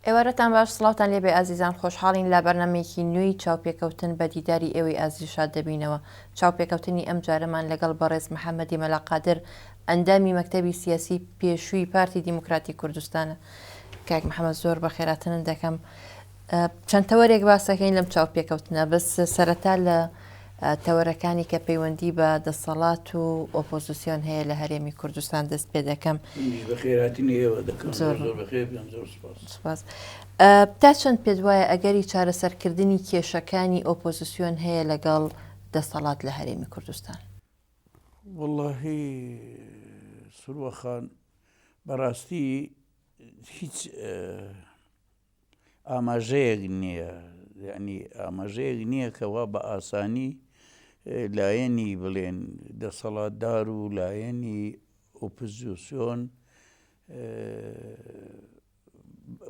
ئێوارەتان باش سڵاوتان لێبێ ئازیزان خۆشحاڵین لە بەرنامەیەکی نوێی چاوپێکەوتن بە دیداری ئێوەی ئازیز شاد دەبینەوە چاوپێکەوتنی ئەم جارەمان لەگەڵ بەڕێز محەمەدی مەلا قادر ئەندامی مەکتەبی سیاسی پێشووی پارتی دیموکراتی کوردستانە کاک محەمەد زۆر بەخێراتنت دەکەم چەند تەوەرێک باسەکەین لەم چاوپێکەوتنە بەس سەرەتا لە تەوەرەکانی کە پەیوەندی بە دەسەڵات و ئۆپۆزیسیۆن هەیە لە هەرێمی کوردستان دەست پێ دەکەم. منیش بەخێرهاتنی ئێوە دەکەم. زۆر زۆر بەخێر بێن، زۆر سوپاس. سوپاس. تا چەند پێت وایە ئەگەری چارەسەرکردنی کێشەکانی ئۆپۆزیسیۆن هەیە لەگەڵ دەسەڵات لە هەرێمی کوردستان؟ وەڵاهی سروە خان بەڕاستی هیچ ئاماژەیەک نییە یعنی ئاماژەیەک نییە کە وا بە ئاسانی لایەنی بڵێن دەسەڵاتدار و لایەنی ئۆپۆزیسیۆن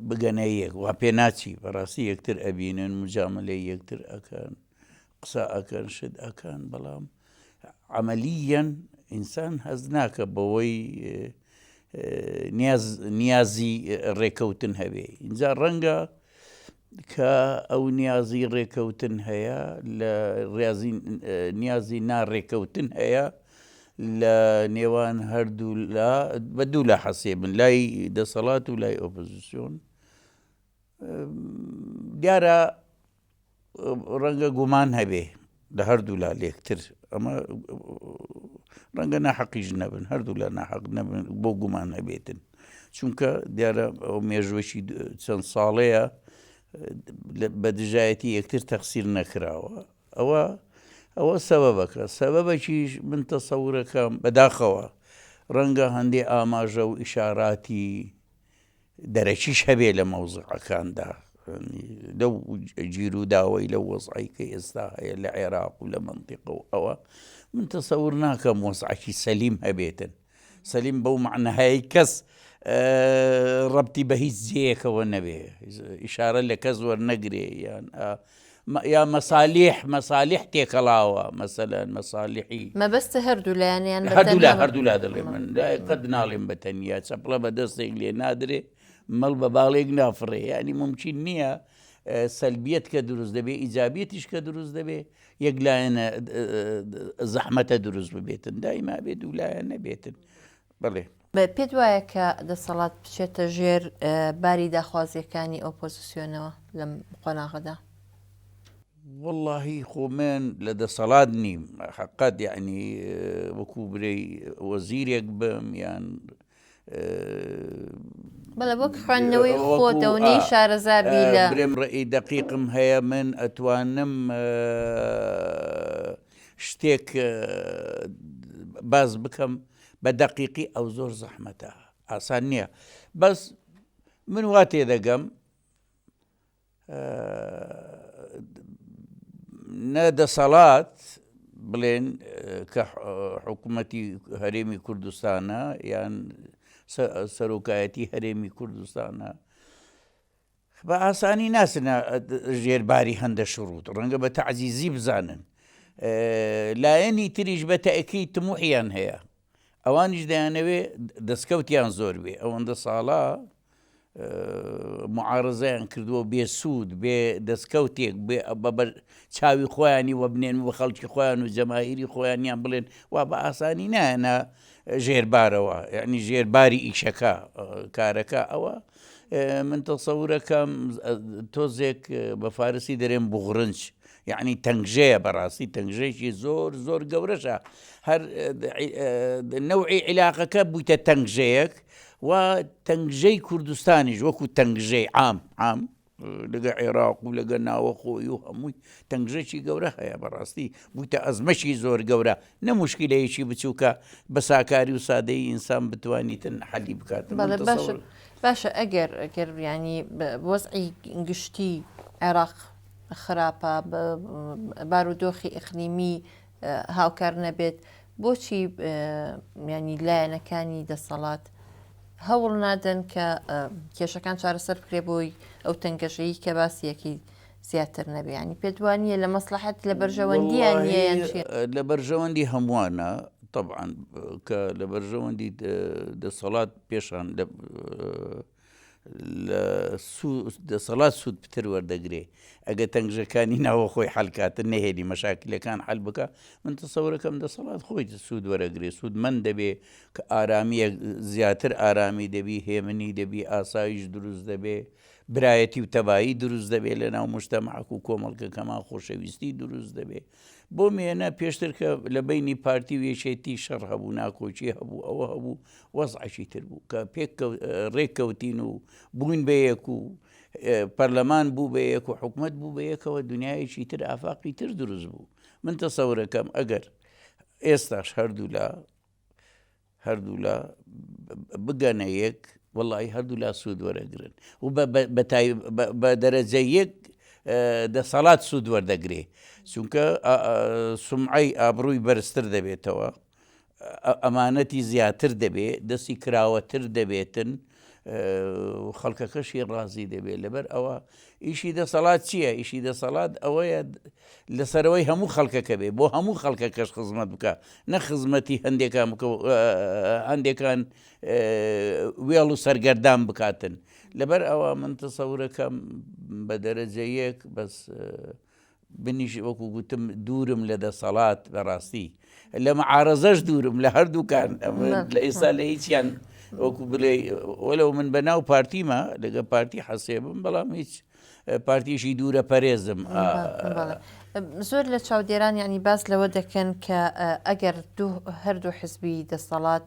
بگەنە یەک وا پێ ناچی بەڕاستی یەکتر ئەبینن مجاملەی یەکتر ئەکەن قسە ئەکەن شت ئەکەن بەڵام عەمەلییەن ئینسان هەست ناکە بەوەی نیاز نیازی ڕێکەوتن هەبێ اینجا ڕەنگە کە ئەو نیازی ڕێکەوتن هەیە لە ڕاضی نیازی ناڕێکەوتن هەیە لە نێوان هەردوو لا بە دوو لا حەسێبن لای دەسەڵات و لای ئۆپۆزیسیۆن دیارە ڕەنگە گومان هەبێ لە هەردوولا لێکتر ئەمە ڕەنگە ناحەقیش نەبن هەردوو لە ناحەق نەبن بۆ گومان هەبێتن چونکە دیارە ئەو مێژوەکی چەند ساڵەیە بە دژایەتی یەکتر تەخسیر نەکراوە ئەوە ئەوە سەبەبەکە سەبەبەکیش من تەسەورەکەم بەداخەوە ڕەنگە هەندێ ئاماژە و ئیشاراتی دەرەکیش هەبێ لە مەوزوعەکاندا لەو گیر و داوەی لەو وەزعی کە ئێستا هەیە لە عێراق و لە مەنتیقە و ئەوە من تەسەور ناکەم وەزعەکی سەلیم هەبێتن سەلیم بەو معناهەیە کەس ڕەبتی بە هیچ جێیەکەوە نەبێ ئیشارە لە کەس وەرنەگرێ یان یا مەسالیح مەسالیح تێکەڵاوە مەسەلەن مەسالیحی. مەبەستە هەردوو لایەن یان بە هەردوولا تەنها؟ هەردوولا دەڵێم من لای قەت ناڵێم بە تەنیا چەپڵە بە دەستێک لێ نادرێ مەڵ بە باڵێک نافڕێ یانی مومکین نییە سەلبیەت کە دروست دەبێ ئیجابیەتیش کە دروست دەبێ یەک لایەنە زەحمەتە دروست ببێتن دایما بێ دوو لایەن نەبێتن بەڵێ. پێت وایە کە دەسەڵات بچێتە ژێر باری داخوازییەکانی ئۆپۆزسیۆنەوە لەم قۆناغەدا؟ وەڵاهی خۆ من لە دەسەڵات نیم حەقەت یەعنی وەکوو برێی وەزیرێک بم یان بەڵێ وەک خوێندنەوەی خۆتە و نەی شارەزا بی لە برێم ڕەئی دەقیقم هەیە من ئەتوانم شتێک باس بکەم بە دەقیقی ئەو زۆر زەحمەتە ئاسان نییە بەس من وا تێدەگەم نە دەسەڵات بڵێن کە حکوومەتی هەرێمی کوردستانە یان سەرۆکایەتی هەرێمی کوردستانە بە ئاسانی ناچنە ژێر باری هەندە شروط، ڕەنگە بە تەعزیزی بزانن. لایەنی تریش بە تەئکید تموحیان هەیە، ئەوانیش دەیانەوێ دەستکەوتیان زۆر بێ، ئەوەندە ساڵە معارزەیان کردووە بێ سوود، بێ دەستکەوتێک، بێ بە بەر چاوی خۆیانی وەبنێن و خەڵکی خۆیان و جەماهیری خۆیانیان بڵێن وا بە ئاسانی نایەنە ژێربارەوە، یعنی ژێرباری ئیشەکە، کارەکە ئەوە من تەسەورەکەم تۆزێک بە فارسی دەرێن بوغرنج یعنی تەنگژەیە بەڕاستی تەنگژەیەکی زۆر زۆر گەورەشە هەر نەوعی عیلاقەکە بوویتە تەنگژەیەک و تەنگژەی کوردستانیش وەکو تەنگژەی عام عام لەگە عێراق و لەگە ناوەخۆی و هەمووی تەنگژەکی گەورە هەیە بەڕاستی بوویتە ئەزمەکی زۆر گەورە نە موشکیلەیەکی بچووکە بە ساکاری و سادەیی ئینسان بتوانیتن حەلی بکاتن. بەڵێ باشە باشە ئەگەر ئەگەر یانی وەزعی گشتی عێراق خراپە بارودۆخی ئیقلیمی هاوکار نەبێت بۆچی ینی لایەنەکانی دەسەڵات هەوڵ نادەن کە کێشەکان چارەسەر بکرێ بۆی ئەو تەنگەژەیی کە باسیەکی زیاتر نەبێ یانی پێت وا نییە لە مەسڵەحەت لە بەرژەوەندیان نییە یان چی؟ لە بەرژەوەندی هەمووانە تەبعەن کە لە بەرژەوەندی دەسەڵات پێشان لە. لە دەسەڵات سوود پتر وەردەگرێ ئەگە تەنگژەکانی ناوە خۆی حەلکاتن نەهێلی مەشاکلەکان حەل بکە من تەسەورەکەم دەسەڵات خۆی سوود وەرەگرێ سوودمەند دەبێ کە ئارامیە زیاتر ئارامی دەبی هێمنی دەبی ئاسایش دروست دەبێ برایەتی و تەبایی دروست دەبێ لە ناو مجتەمعەک و کۆمەڵگەکەمان خۆشەویستی دروست دەبێ بۆ مێنە پێشتر کە لە بینی پارتی و یەکێتی شەڕ هەبوو ناکۆکی هەبوو ئەوە هەبوو وەزعەکی تر بوو کە پێک ڕێککەوتین و بووین بە یەک و پەرلەمان بوو بە یەک و حکومت بوو بە یەکەوە دنیایەکی تر ئافاقی تر دروست بوو من تەسەورەکەم ئەگەر ئێستاش هەردوولا هەردوولا بگەنە یەک وەڵی هەردوولا سوود وەرەگرن و بە دەرەجە یەک دەسەڵات سوود وەردەگرێ چونکە سمعەی ئابڕووی بەرزتر دەبێتەوە ئەمانەتی زیاتر دەبێ دەستی کراوەتر دەبێتن خەڵکەکەشی ڕازی دەبێت لەبەر ئەوە ئیشی دەسەڵات چییە؟ ئیشی دەسەڵات ئەوەیە لەسەرەوەی هەموو خەڵکەکە بێ بۆ هەموو خەڵکەکەش خزمەت بکە نە خزمەتی هەندێکان بکە هەندێکان وێڵ و سەرگەردان بکاتن لەبەر ئەوە من تەسەورەکەم بە دەرەجە یەک بەس منیش وەکو گوتم دوورم لە دەسەڵات بەڕاستی لە معارەزەش دوورم لە هەردووکان لە ئێستا لە هیچیان وەکو بلێ وەلو من بە ناو پارتیمە لەگە پارتی حەسێبم بەڵام هیچ پارتیشی دوورە پەرێزم. زۆر لە چاودێران یعنی باس لەوە دەکەن کە ئەگەر هەردوو حزبی دەسەڵات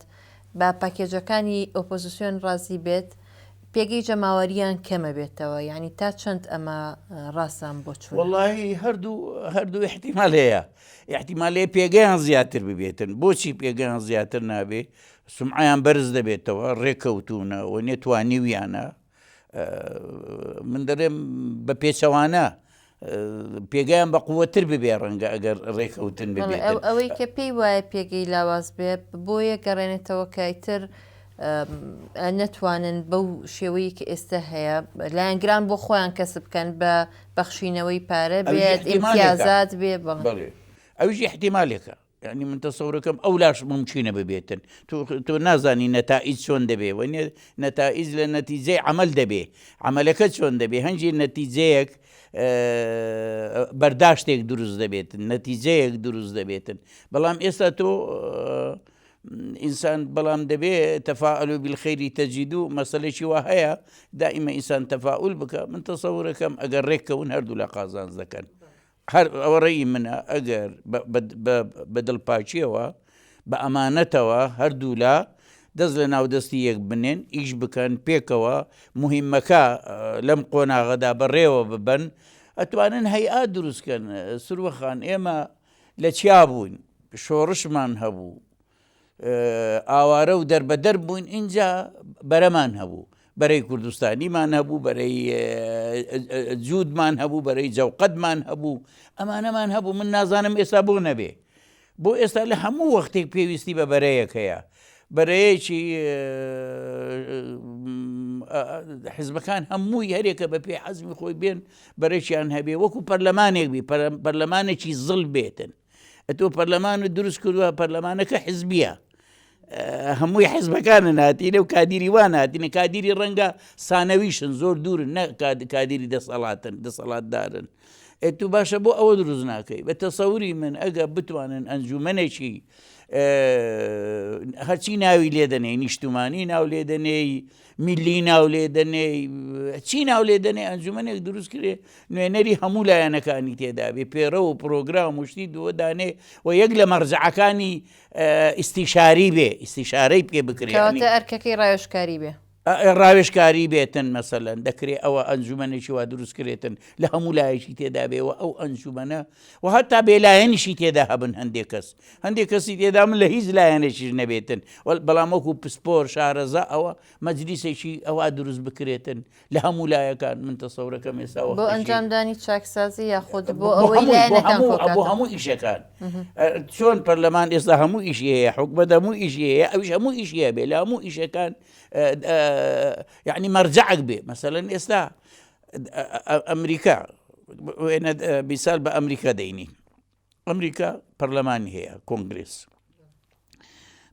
بە پاکێجەکانی ئۆپۆزیسیۆن ڕازی بێت پێگەی جەماوەریان کەمە بێتەوە یعنی تا چەند ئەمە ڕاستان بۆ چوو وڵی هەردوو هەردوو احتیمال هەیە احتیمال هەیە پێگەیان زیاتر ببێتن بۆچی پێگەیان زیاتر نابێ سمعیان بەرز دەبێتەوە ڕێکەوتونە و نێتوانیویانە من دەڵێم بە پێچەوانە پێگەیان بە قووەتر ببێ ڕەنگە ئەگەر ڕێکەوتن ببێت ئەوەی کە پێی وایە پێگەی لاواز بێ بۆیە گەڕێنێتەوە کە ئیتر نەتوانن بەو شێوەیە کە ئێستا هەیە لایەنگران بۆ خۆیان کەسب بکەن بە بەخشینەوەی پارە بێت ئیمتیازات بێ بەڵێ ئەویش احتیمالێکە یانی من تەسەورەکەم ئەو لاش مومکینە ببێتن تۆ تۆ نازانی نەتائیج چۆن دەبێ وە نیە نەتائیج لە نەتیجەی عەمەل دەبێ عەمەلەکە چۆن دەبێ هەنگی نەتیجەیەک بەرداشتێک دروست دەبێتن نەتیجەیەک دروست دەبێتن بەڵام ئێستا تۆ ئینسان بەڵام دەبێ تەفاعل بالخير تجدو مەسەلێکی وا هەیە دائیمە ئینسان تەفاعل بکە من تەسەورەکەم ئەگەر ڕێککەون هەردوو لە قازانج دەکەن هەر ئەوە ڕەئی منە ئەگەر بە دڵپاکیەوە بە ئەمانەتەوە هەردوولا دەست لە ناو دەستی یەک بنێن ئیش بکەن پێکەوە مهمەکە لەم قۆناغەدا بەڕێوە ببەن ئەتوانن هەیئات دروستکەن سروەخان ئێمە لە چیا بووین شۆڕشمان هەبوو ئاوارە و دەربەدەر بووین ئینجا بەرەمان هەبوو بەرەی کوردستانیمان هەبوو بەرەی جوودمان هەبوو بەرەی جەوقەتمان هەبوو ئەمانەمان هەبوو من نازانم ئێستا بۆ نەبێ بۆ ئێستا لە هەموو وەختێک پێویستی بە بەرەیەک هەیە بەرەیەکی حزبەکان هەمووی هەرێکە بە پێی حەزمی خۆی بێن بەرەکیان هەبێ وەکو پەرلەمانێک بی پەرلەمانێکی زڵ بێتن ئەتۆ پەرلەمانت دروست کردووە پەرلەمانەکە حزبیە هەمووی حزبەکانە ناتینە و کادیری وا ناتینە کادیری ڕەنگە سانەویشن زۆر دوورن نە کادیری دەسەڵاتن دەسەڵاتدارن ئەتو باشە بۆ ئەوە دروست ناکەی بە تەسەوری من ئەگە بتوانن ئەنجومەنێکی هەرچی ناوی لێدەنێ نیشتمانی ناو لێدەنێی میللی ناو لێ دەنێی چی ناو لێ دەنێ ئەنجومەنێک دروست کرێ نوێنەری هەموو لایەنەکانی تێدابێ پێڕە و پرۆگرام و شتی دووە دانێ و یەک لە مەرجعەکانی ئیستیشاری بێ ئیستیشارەی پێ بکرێ کەواتە ئەرکەکەی ڕاوێژکاری بێ. ڕاوێژکاری بێتن مەسەلەن دەکرێ ئەوە ئەنجومەنێکی وا دروست کرێتن لە هەموو لایەکی تێدا بێ و ئەو ئەنجومەنە و هەتا بێلایەنیشی تێدا هەبن هەندێک کەس هەندێک کەسی تێدا من لە هیچ لایەنێکیش نەبێتن بەڵام وەکو پسپۆر شارەزا ئەوە مەجلیسێکی ئەوە دروست بکرێتن لە هەموو لایەکان من تەسەورەکەم ئێستا بۆ ئەنجامدانی چاکسازی یاخود بۆ ئەوەی لایەنەکان بۆ هەموو ئیشەکان چۆن پەرلەمان ئێستا هەموو ئیشی هەیە حکومەت هەموو ئیشی هەیە ئەویش هەموو ئیشی هەبێ لە هەموو ئیشەکان یعنی مەرجعێک بێ مەسەلەن ئێستا ئەمریکا وێنە بیسال بە ئەمریکا دەینی ئەمریکا پەرلەمانی هەیە کۆنگرس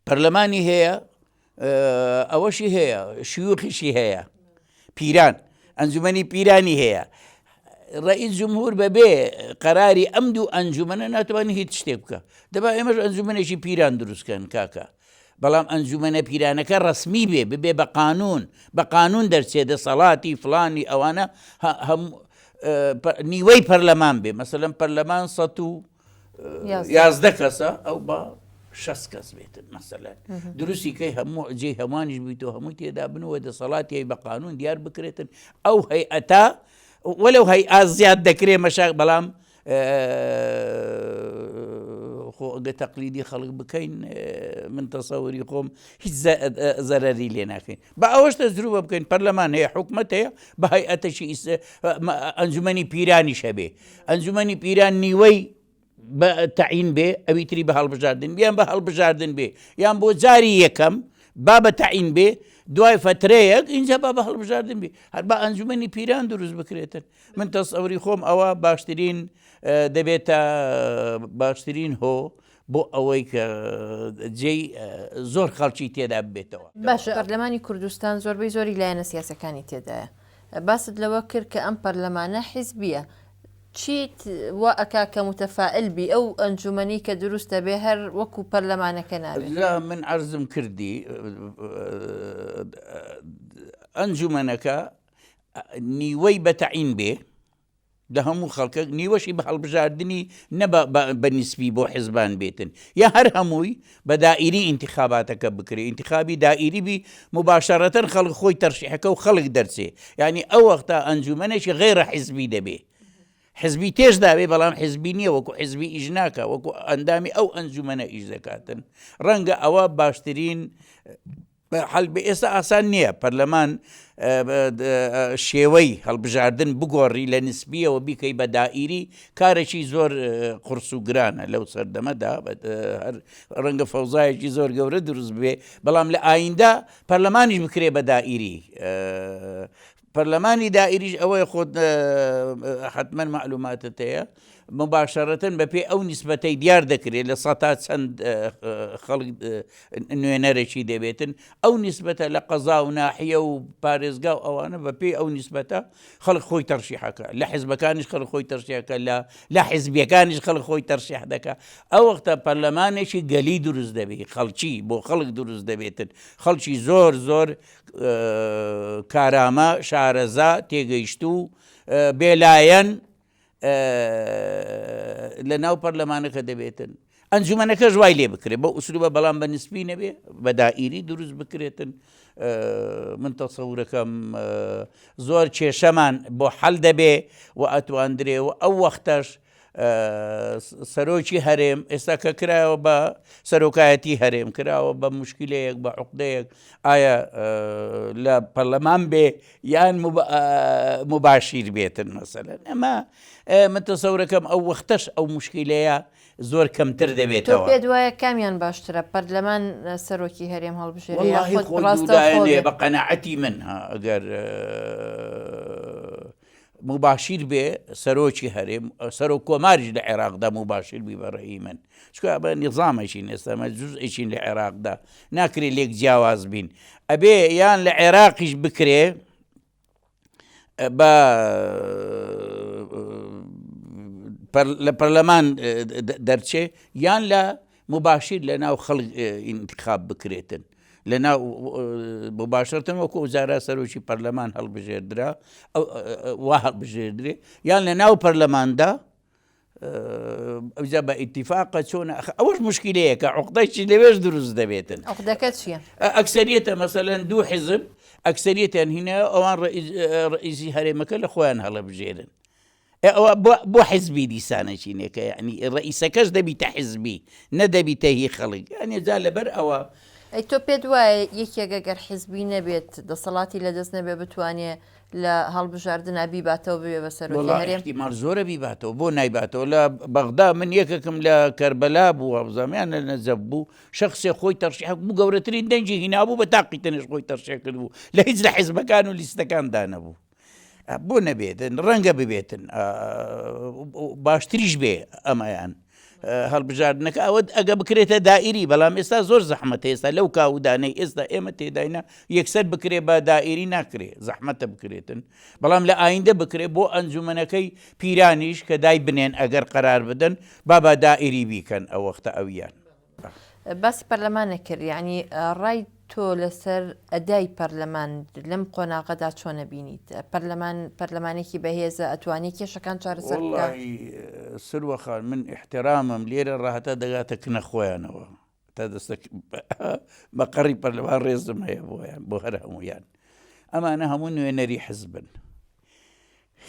پەرلەمانی هەیە ئەوەشی هەیە شیوخیشی هەیە. پیران ئەنجومەنی پیرانی هەیە ڕئیس جمهور بەبێ قەراری ئەم دوو ئەنجومەنە ناتوانێت هیچ شتێک بکە دەبا ئێمەش ئەنجومەنێکی پیران دروستکەن کاکە بەڵام ئەنجومەنە پیرانەکە ڕەسمی بێ ببێ بە قانون بە قانون دەرچێ دەسەڵاتی فلانی ئەوانە نیوەی پەرلەمان بێ مەسەلەن پەرلەمان 111 کەسە ئەو بە شەست کەس بێتن مەسەلەن دروستی کەی هەموو جێی هەموانیش بیتەوە هەمووی تێدا بنەوە دەسەڵاتی بە قانون دیار بکرێتن ئەو هەیئەتا وەلو هەیئا زیاد دەکرێ مەشاک بەڵام خۆ ئەگە تەقلیدی خەڵک بکەین من تەسەوری خۆم هیچ زەرەری لێ ناکەین بە ئەوەش تەجروبە بکەین پەرلەمان هەیە حکومەت هەیە بە هەیئەتەکی ئەنجومەنی پیرانیش هەبێ ئەنجومەنی پیران نیوەی بە تەعین بێ ئەوی تری بە هەڵبژاردن بیان بە هەڵبژاردن بێ یان بۆ جاری یەکەم با بە تەعین بێ دوای فترەیەک اینجا با بە هەڵبژاردن بێ هەر بە ئەنجومەنی پیران دروست بکرێتن من تەسەوری خۆم ئەوە باشترین دەبێتە باشترین هۆ بۆ ئەوەی کە جێی زۆر خەڵکی تێدا ببێتەوە. باشە پەرلەمانی کوردستان زۆربەی زۆری لایەنە سیاسەکانی تێدایە باست لەوە کرد کە ئەم پەرلەمانە حیزبیە چیت وا ئەکا کە متفائل بی ئەو ئەنجومەنەی کە دروست دەبێ هەر وەکو پەرلەمانەکە نابێ؟ جا من عەرزم کردی ئەنجومەنەکە نیوەی بە تەعین بێ لە هەموو خەڵکەک نیوەشی بە هەڵبژاردنی نە بە نیسبی بۆ حزبان بێتن یا هەر هەمووی بە دائیری ئینتخاباتەکە بکرێ ئینتخابی دائیری بی مباشەرەتەن خەڵک خۆی تەرشیحەکە و خەڵک دەرچێ یعنی ئەو وەختە ئەنجومەنێکی غەیرە حزبی دەبێ حزبی تێش داوێ بەڵام حزبی نییە وەکو حزبی ئیش ناکە وەکو ئەندامی ئەو ئەنجومەنە ئیش دەکاتن ڕەنگە ئەوە باشترین حەل بێ ئێستا ئاسان نییە پەرلەمان شێوەی هەڵبژاردن بگۆڕی لە نسبیەوە بیکەی بە دائیری کارێکی زۆر قرس و گرانە لەو سەردەمەدا هەر ڕەنگە فەوزایەکی زۆر گەورە دروست بێ بەڵام لە ئایندە پەرلەمانیش بکرێ بە دائیری پەرلەمانی دائیریش ئەوەیە خۆت حەتمەن مەعلوماتت هەیە مباشەرەتەن بەپێی ئەو نیسبەتەی دیار دەکرێت لە سەتا چەند خەڵک نوێنەرێکی دەبێتن ئەو نیسبەتە لە قەزا و ناحیە و پارێزگا و ئەوانە بەپێی ئەو نیسبەتە خەڵک خۆی تەرشیحەکە لە حزبەکانیش خەڵک خۆی تەرشیحەکە لە لە حزبیەکانیش خەڵک خۆی تەرشیح دەکا ئەو وەختە پەرلەمانێکی گەلی دروست دەبی خەڵکی بۆ خەڵک دروست دەبێتن خەڵکی زۆر زۆر کارامە، شارەزا، تێگەیشتوو، بێلایەن لە ناو پەرلەمانەکە دەبێتن. ئەنجومەنەکەش وای لێ بکرێت بەو ئوسلوبە بەڵام بە نسبی نەبێ بە دائیری دروست بکرێتن من تەسەورەکەم زۆر کێشەمان بۆ حەل دەبێ و ئەتواندرێ و ئەو وەختەش سەرۆکی هەرێم ئێستا کە کرایەوە بە سەرۆکایەتی هەرێم کراوە بە مشکلەیەک بە عقدەیەک ئایا لە پەرلەمان بێ یان مباشیر بێتن مەسەلەن ئەمە من تەسەورەکەم ئەو وەختەش ئەو مشکلەیە زۆر کەمتر دەبێتەوە. تۆ پێت وایە کامیان باشترە پەرلەمان سەرۆکی هەرێم هەڵبژێرێ وەڵاهی یاخود خۆی ڕاستەوخۆ دوولایەنەیە بێ؟ بە قەناعەتی من ها ئەگەر موباشیر بێ سەرۆکی هەرێم سەرۆک کۆماریش لە عێراقدا موباشیر بی بە ڕەئی من چونکە ئەمە نیزامێکین ئێستا ئەمە جوزئێکین لە عێراقدا ناکرێ لێک جیاواز بین ئەبێ یان لە عێراقیش بکرێ بە لە پەرلەمان دەرچێ یان لە موباشیر لە ناو خەڵک ئینتخاب بکرێتن لە ناو موباشرتن وەکو ئەوجارە سەرۆکی پەرلەمان هەڵبژێردرا وا هەڵبژێردرێ یان لە ناو پەرلەماندا ئەوجا بە ئیتیفاقە چۆن ئەوەش مشکلەیەکە عقدەی لەوێش دروست دەبێتن عقدەکە چییە؟ ئەکسەریەتە مەسەلەن دوو حزب ئەکسەریەتیان هینە ئەوان ڕئیسی هەرێمەکە لە خۆیان هەڵەبژێرن ئەوە بۆ حزبی دیسانەچینێکە یعنی ڕئیسەکەش دەبیتە حزبی نەدەبیتە هی خەڵک یعنی جا لەبەر ئەوە ئەی تۆ پێت وایە یەکێک ئەگەر حزبی نەبێت دەسەڵاتی لەدەست نەبێ بتوانێ لە هەڵبژاردنا بیباتەوە ببێ بە سەرۆکی هەرێم؟ ئیحتیمال زۆرە بیباتەوە بۆ نایباتەوە لە بەغدا من یەکێکم لە کەربەلا بوو وابزانم یان لە نەجەف بوو شەخسێ خۆی تەرشیح بوو گەورەترین دەنگی هینابوو بە تاقی تەنێش خۆی تەرشیح کردبوو لە هیچ لە حیزبەکان و لیستەکان دانەبوو بۆ نەبێتن ڕەنگە ببێتن باشتریش بێ ئەمەیان. هەڵبژاردنەکە ئەوە ئەگە بکرێتە دائیری بەڵام ئێستا زۆر زەحمەتە ئێستا لەو کاودانەی ئێستا ئێمە تێداینە یەکسەر بکرێ بە دائیری ناکرێ زەحمەتە بکرێتن بەڵام لە ئایندە بکرێ بۆ ئەنجومەنەکەی پیرانیش کە دای بنێن ئەگەر قەرار بدەن با بە دائیری بیکەن ئەو وەختە ئەویان. باسی پەرلەمانت کرد یانی ڕای تۆ لەسەر ئەدای پەرلەمان لەم قۆناغەدا چۆنە بینیت؟ پەرلەمان پەرلەمانێکی بەهێزە ئەتوانێ کێشەکان چارەسەر بکات؟ وەڵاهی سروە خان من ئیحترامم لێرە ڕا هەتا دەگاتە کنە خۆیانەوە تا دەستە مەقەڕی پەرلەمان ڕێزم هەیە بۆیان بۆ هەر هەموویان ئەمانە هەموو نوێنەری حزبن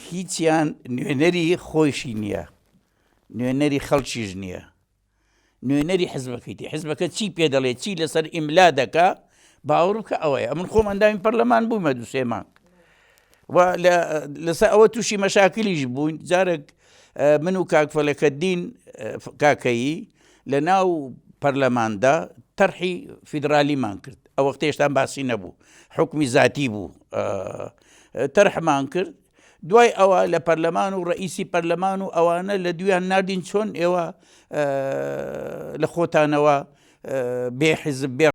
هیچیان نوێنەری خۆیشی نییە نوێنەری خەڵکیش نییە نوێنەری حزبەکەیتی حزبەکە چی پێ دەڵێ چی لەسەر ئیملا دەکا باوەڕ بکە ئەوەیە من خۆم ئەندامی پەرلەمان بوومە دوو سێ مانگ و لەسەر ئەوە تووشی مەشاکلیش بووین جارێک من و کاک فەلەکەدین کاکەیی لە ناو پەرلەماندا تەرحی فیدرالیمان کرد ئەو وەختە هێشتان باسی نەبوو حکمی زاتی بوو تەرحمان کرد دوای ئەوە لە پەرلەمان و ڕئیسی پەرلەمان و ئەوانە لە دویان ناردین چۆن ئێوە لە خۆتانەوە بێ حیزب بێ.